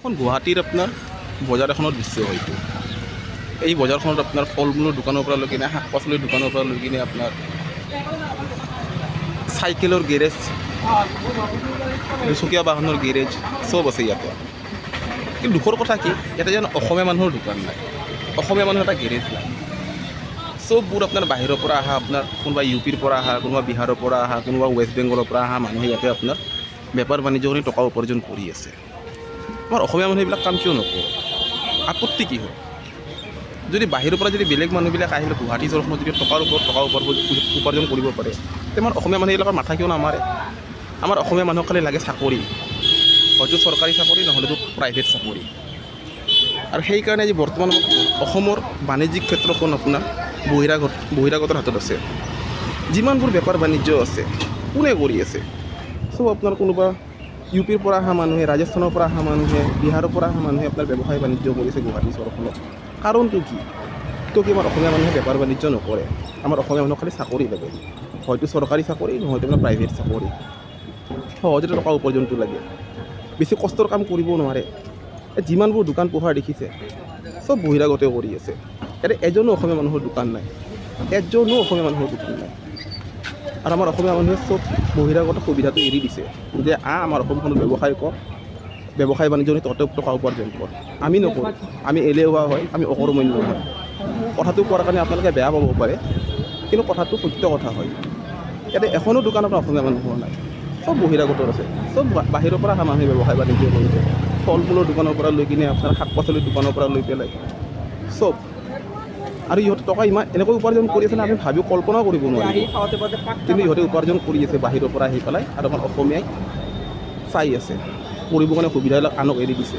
এখন গুৱাহাটীৰ আপোনাৰ বজাৰ এখনৰ দৃশ্য হয় এইটো। এই বজাৰখনত আপোনাৰ ফল মূলৰ দোকানৰ পৰা লৈ কিনে, শাক পাচলিৰ দোকানৰ পৰা লৈ কিনে, আপোনাৰ চাইকেলৰ গেৰেজ, দুচকীয়া বাহনৰ গেৰেজ চব আছে ইয়াতে। কিন্তু দুখৰ কথা কি, ইয়াতে যেন অসমীয়া মানুহৰ দোকান নাই, অসমীয়া মানুহৰ এটা গেৰেজ নাই। চববোৰ আপোনাৰ বাহিৰৰ পৰা অহা, আপোনাৰ কোনোবা ইউ পিৰ পৰা অহা, কোনোবা বিহাৰৰ পৰা অহা, কোনোবা ৱেষ্ট বেংগলৰ পৰা অহা মানুহে ইয়াতে আপোনাৰ বেপাৰ বাণিজ্য কৰি টকা উপাৰ্জন কৰি আছে। আমাৰ অসমীয়া মানুহে এইবিলাক কাম কিয় নকৰে? আপত্তি কি হয়? যদি বাহিৰৰ পৰা যদি বেলেগ মানুহবিলাক আহিলে গুৱাহাটী চহৰখনত যদি টকাৰ ওপৰত টকা উপাৰ্জন কৰিব পাৰে, তে আমাৰ অসমীয়া মানুহবিলাকৰ মাথা কিয় নামাৰে? আমাৰ অসমীয়া মানুহক খালি লাগে চাকৰি, হয়তো চৰকাৰী চাকৰি, নহ'লেতো প্ৰাইভেট চাকৰি। আৰু সেইকাৰণে আজি বৰ্তমান অসমৰ বাণিজ্যিক ক্ষেত্ৰখন আপোনাৰ বহিৰাগতৰ হাতত আছে। যিমানবোৰ বেপাৰ বাণিজ্য আছে, কোনে কৰি আছে? চব আপোনাৰ কোনোবা ইউ পিৰ পৰা অহা মানুহে, ৰাজস্থানৰ পৰা অহা মানুহে, বিহাৰৰ পৰা অহা মানুহে আপোনাৰ ব্যৱসায় বাণিজ্য কৰিছে গুৱাহাটী চহৰখনত। কাৰণটো কি? কিয় কি আমাৰ অসমীয়া মানুহে বেপাৰ বাণিজ্য নকৰে? আমাৰ অসমীয়া মানুহক খালি চাকৰি লাগে, হয়তো চৰকাৰী চাকৰি, নহয়তো আপোনাৰ প্ৰাইভেট চাকৰি। সহজতে টকা উপাৰ্জনটো লাগে, বেছি কষ্টৰ কাম কৰিব নোৱাৰে। এই যিমানবোৰ দোকান পোহাৰ দেখিছে, চব বহিৰাগতে কৰি আছে। ইয়াতে এজনো অসমীয়া মানুহৰ দোকান নাই, এজনো অসমীয়া মানুহৰ দোকান নাই। আৰু আমাৰ অসমীয়া মানুহে চব বহিৰাগত সুবিধাটো এৰি দিছে যে আহ, আমাৰ অসমখনত ব্যৱসায় কৰ, ব্যৱসায় বাণিজ্য কৰি তহঁতে টকা উপাৰ্জন কৰ। আমি নকৰোঁ, আমি এলেহুৱা হয়, আমি অকৰ্মণ্য হয়। কথাটো কোৱাৰ কাৰণে আপোনালোকে বেয়া পাব পাৰে, কিন্তু কথাটো সত্য কথা হয়। ইয়াতে এখনো দোকান আপোনাৰ অসমীয়া মানুহৰ নাই, চব বহিৰাগতৰ আছে। চব বাহিৰৰ পৰা অহা মানুহে ব্যৱসায় বাণিজ্য কৰিছে। ফল মূলৰ দোকানৰ পৰা লৈ কিনে, আপোনাৰ শাক পাচলিৰ দোকানৰ পৰা লৈ পেলাই চব। আৰু ইহঁতে টকা ইমান এনেকৈ উপাৰ্জন কৰি আছে নে, আমি ভাবিও কল্পনাও কৰিব নোৱাৰিব। কিন্তু ইহঁতে উপাৰ্জন কৰি আছে বাহিৰৰ পৰা আহি পেলাই আৰু আমাৰ অসমীয়াই চাই আছে, কৰিবৰ কাৰণে সুবিধাবিলাক আনক এৰি দিছে।